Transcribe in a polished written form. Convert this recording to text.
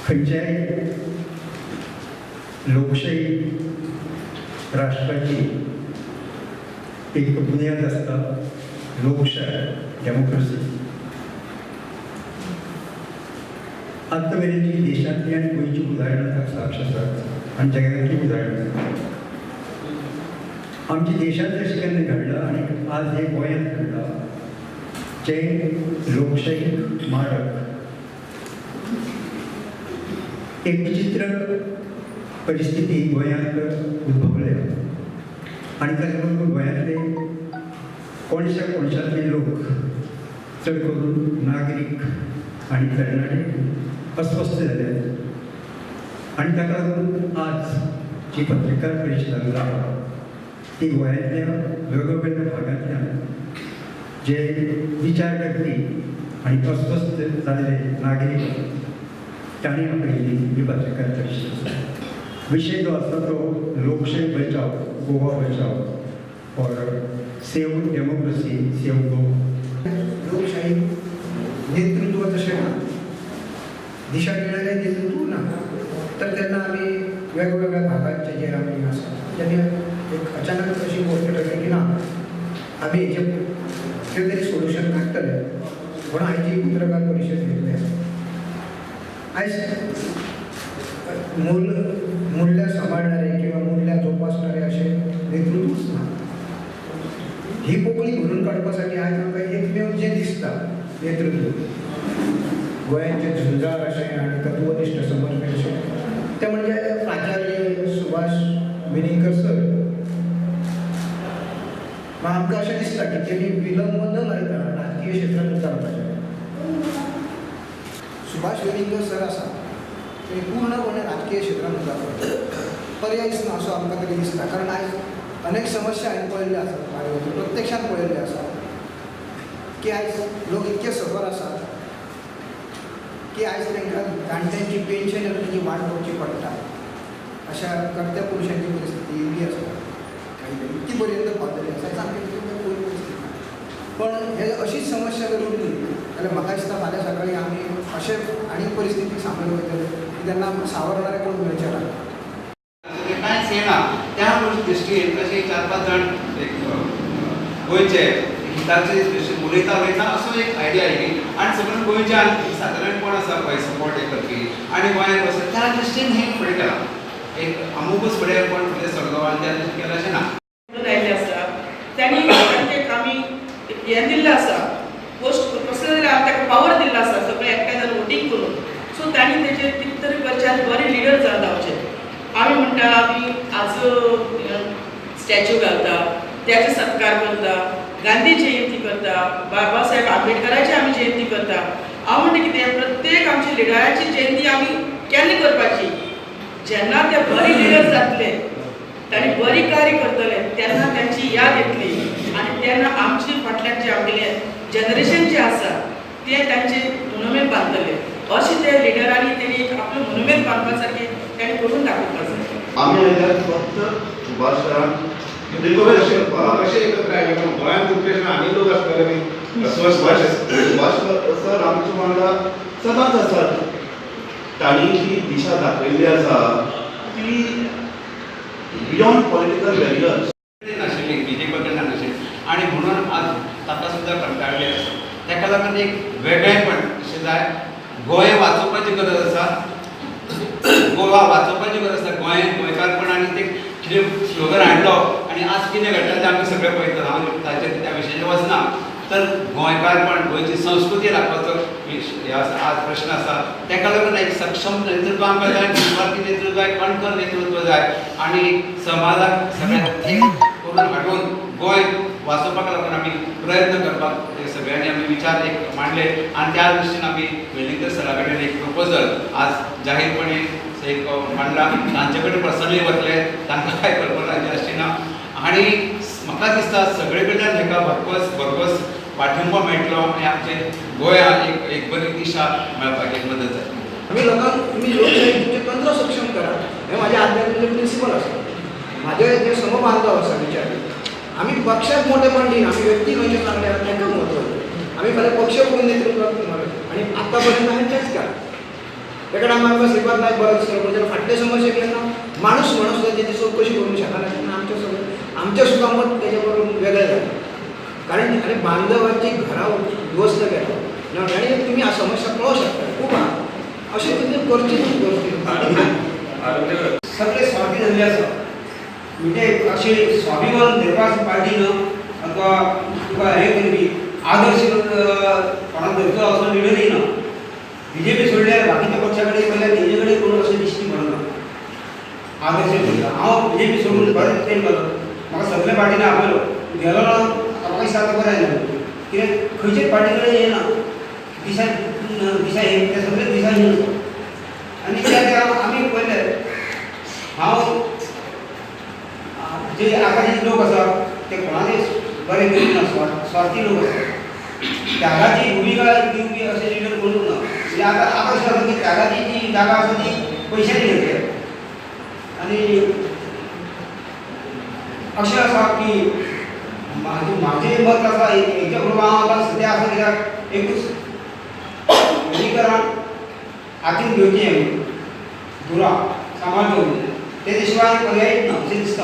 खंयच्याय लोकशाही राष्ट्राची एक बुन्याद आसता लोकशाय डेमोक्रेसी। आतां मेरेन जी देशांतली आनी गोंयची उदाहरणां ताका साक्ष आसात आनी जगांतली उदाहरणां आमच्या देशांत अशें केन्ना घडलां आनी आज हें गोंयांत घडलां जें लोकशाहीक मारक एक विचित्र परिस्थिती गोंयांत उद्भवल्या आनी ताका लागून गोंयांतले कोणशा कोणशांतले लोक चड करून नागरीक आनी तरणाटे अस्वस्थ जाले आनी ताका लागून आज जी पत्रकार परिशद हांगा ती गोंयांतल्या वेगवेगळ्या भागांतल्यान जे विचार करपी आनी अस्वस्थ जाल्ले नागरीक तांणी आपयली ही पत्रकार परिशद। विशय जो आसा तो लोकशाही बचाव, गोवा बचाव और सेव डेमोक्रेसी सेव गोवा। लोकशाही नेतृत्व तशें ना, दिशा दिणारे नेतृत्व ना, तर तेन्ना आमी वेगवेगळ्या भागांचे जे आमी आसा तेन्ना एक अचानक अशी गोश्ट ठरली की ना आमी हेचे कितें तरी सोल्युशन काडटले म्हणून आयची पत्रकार परिशद घेतली आसा। आयज मूल्यां सांबाळणारे किंवा मूल्यां जोपासणारे अशें नेतृत्वच ना। ही पोकळी भरून काडपा साठी आयज आमकां एकमेव जें दिसता नेतृत्व गोंयांचे झुंजार अशें आनी तत्वनिश्ठ समर्पण अशें तें म्हणजे प्राचार्य सुभाष वेलिंगकर सर। आमकां अशें दिसता की तेणी विलंब न लायता राजकीय क्षेत्रांत उतरपाचें। सुभाष वेलिंगकर सर आसा ते पूर्णपणे राजकीय क्षेत्रांत उतरपाचें पर्यायच ना असो आमकां तरी दिसता। कारण आयज अनेक समस्या हांवें पळयल्ल्यो आसात, प्रत्यक्षांत पळयल्ल्यो आसा की आयज लोक इतके सफर आसात की आयज तांकां जाणट्यांची पेन्शन येता तेजी वाट पळोवची पडटा। अशा कर्त्या पुरुशांची परिस्थिती इल्ली आसा, इतकी पर्यंत पावलेली आसा, सामकी पयर परिस्थिती। पण हे अशीच समस्या जर उरली जाल्यार म्हाका दिसता फाल्यां सकाळी आमी अशे आनी परिस्थितीक सामोरे वयतले की तेन्ना आमकां सावरणारे कोण मेळचे ना। कांयच येना त्या दृश्टीन अशे 4-5 जाण एक गोंयचे हिताचे दृश्टीन उलयता उलयता असो एक आयडिया आयली आनी सगळें गोंयच्यान सादारणपण आसा पळय सपोर्ट एक करपी आनी गोंयांत वचत त्या दृश्टीन हें फुडें केलां। एक अमुकूच फुडें कोण फुडें सरलो आनी त्या दृश्टीन केलां अशें ना। आयिल्ले आसा तांणी तांचे आमी हें दिल्लें आसा पोस्ट कसलें जाल्यार आमी ताका पावर दिल्लो आसा सगळें एकठांय जावन वोटींग करून। सो तांणी तेजेर कितें तरी करचें आनी बरे लिडर जावन रावचें। आमी म्हणटा आमी आज स्टॅच्यू घालता, त्याचे सत्कार करता, गांधी जयंती करता, बाबासाहेब आंबेडकराची आमी जयंती करता। हांव म्हणटा कितें प्रत्येक आमच्या लिडराची जयंती आमी केन्ना करपाची, जेन्ना ते बरे लिडर जातले, तांणी बरी कार्य करतले तेन्ना तांची याद येतली आनी तेन्ना आमची फाटल्यान जे आमगेले जनरेशन जे आसा ते तांचे मोनुमेंट बांदतले। अशें ते लिडरांनी तेणी एक आपलो मोनुमेंट बांदपा सारकें तांणी करून दाखोवपाक जाय। आमी आयल्यार फक्त सुभाष सरान कशें एकत्र आयले पण गोंयांत तुमचे आनी लोक आसतले न्ही। सुभाष सर आमच्या वांगडा सदांच आसात, तांणी जी दिशा दाखयल्ली आसा ती बियॉन्ड पॉलिटिकल बॅरियर्स नाशिल्ली, बीजेपी कडल्यान नाशिल्ली आनी म्हणून आज ताका सुद्दां कंटाळिल्ले आसा। ताका लागून एक वेगळेपण अशें जाय, गोंय वाचोवपाची गरज आसा, गोवा वाचोवपाची गरज आसा। गोंय गोंयकारपण आनी ते कितें स्लोगन हाडलो आनी आज कितें घडटा तें आमी सगळें पळयतात। हांव ताचेर त्या विशयाचेर वचना, तर गोंयकारपण गोंयची संस्कृती राखपाचो हे आसा आज प्रश्न आसा। ताका लागून एक सक्षम नेतृत्व आमकां जाय, निस्वार्थी नेतृत्व जाय, कणखर नेतृत्व जाय आनी समाजाक सगळ्यांक एक करून हाडून गोंय वाचोवपाक लागून आमी प्रयत्न करपाक सगळ्यांनी आमी विचार एक मांडले आनी त्या दृश्टीन आमी वेलिंगकर सरा कडेन एक प्रपोजल आज जाहीरपणे एक मांडला। तांचे कडेन पर्सनली वतले, तांकां कांय कल्पना आसची ना आनी म्हाका दिसता सगळे कडल्यान हेका भरघोस पाठिंबो मेळटलो आनी आमचे गोंया एक बरी दिशा मेळपाक एक मदत जातली। आमी लोकांक तुमी लोकशाही तुमचें तंत्र सक्षम करा हें म्हाजें आध्यात्मीक प्रिंसिपल आसा। म्हाजे जे समबांधव आसा विचार आमी पक्षाक मोटेपण दिना, आमी व्यक्ती खंयचे चांगले आसा तांकां म्हत्व दिता। आमी फाल्यां पक्ष पळोवन नेतृत्व आनी आतां पर्यंत हांवें तेंच केलां। तेका आमकां श्रीपाद नायक बरो दिसलो, पूण जेन्ना फाटले समस्या केन्ना माणूस म्हणून सुद्दां तेजी चवकशी करूंक शकना तेन्ना आमचें सगळें आमचें सुद्दां मत तेजे बरोबर वेगळें जालें. कारण आनी बांधवांची घरां उद्ध्वस्त केला आनी तुमी समस्या पळोवंक शकता खूब आहा अशें तुमी करची न्हू करची. सगळे स्वार्थी जाल्ले आसा, म्हणजे अशें स्वाभिमान धरपाक पार्टी ना अथवा तुका हें करपी आदर्श कोणाक धरचो असो लिडरय ना. बीजेपी सोडल्यार बाकीच्या पक्षा कडेन पळयल्यार तेजे कडेन कोण अशें दिश्टी पडना आदर्श धरता. हांव बीजेपी सोडून बरें ट्रेन जालो, म्हाका सगळे पार्टीन आपयलो, गेलो ना म्हाका दिसता आतां बरें जालें. कित्याक खंयचेच पार्टी कडेन येना दिशा दिशा हे ते सगळे दिशा येना. आनी त्या आमी पळयले हांव जे आतां जे लोक आसा ते कोणाले बरें करिना, स्वार्थी लोक आसा. त्यागाची भुमिका दिवपी अशे लिडर कोणूच ना. म्हणजे आतां आतां अशें आसा की त्यागाची जी जागा आसा ती पयशांनी घेतल्या. आनी अशें आसा की म्हाजें मत आसा हेच्या बरोबर हांव आतां सद्या आसा कित्याक एकूच वर्गीकरण हातीन घेवचें दुरा सांबाळ करून तेजे शिवाय पर्यायच ना अशें दिसता.